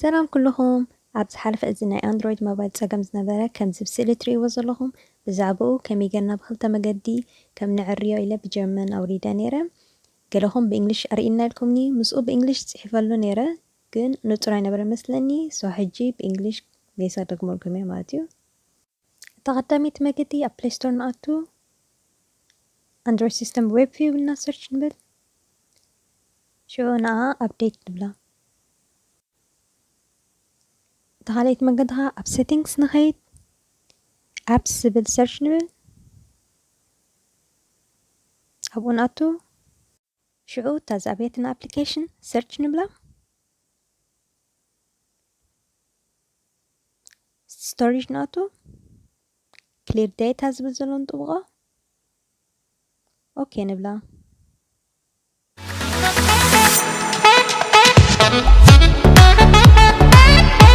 ሰላም ኩልኹም። ኣብ ዝሓለፈ እዚ ናይ ኣንድሮይድ ሞባይል ጸገም ዝነበረ ከምዚ ብስእሊ ትርእይዎ ዘለኹም ብዛዕባኡ ከመይ ጌርና ብኽልተ መገዲ ከም ነዕርዮ ኢለ ብጀርመን ኣውሪደ ነይረ። ገለኹም ብእንግሊሽ ኣርእይና ኢልኩምኒ፣ ምስኡ ብእንግሊሽ ጽሒፈሉ ነይረ፣ ግን ንጹር ኣይነበረ መስለኒ። ሶ ሕጂ ብእንግሊሽ ሜሳ ደግመልኩም እየ ማለት እዩ። እታ ቀዳመይቲ መገዲ ኣብ ፕሌይ ስቶር ንኣቱ፣ ኣንድሮይድ ሲስተም ዌብ ቪው ኢልና ሰርች ንብል። ሽዑ ንኣ ኣፕዴት ንብላ። እታ ካልኣይቲ መገዲ ኸዓ ኣብ ሴቲንግስ ንኸይድ፣ ኣፕስ ዝብል ሰርች ንብል። ኣብኡ ንኣቱ። ሽዑ እታ ዝኣበየትና ኣፕሊኬሽን ሰርች ንብላ። ስቶሬጅ ንኣቱ። ክሊር ዴታ ዝብል ዘሎ ንጥብቖ። ኦኬ ንብላ።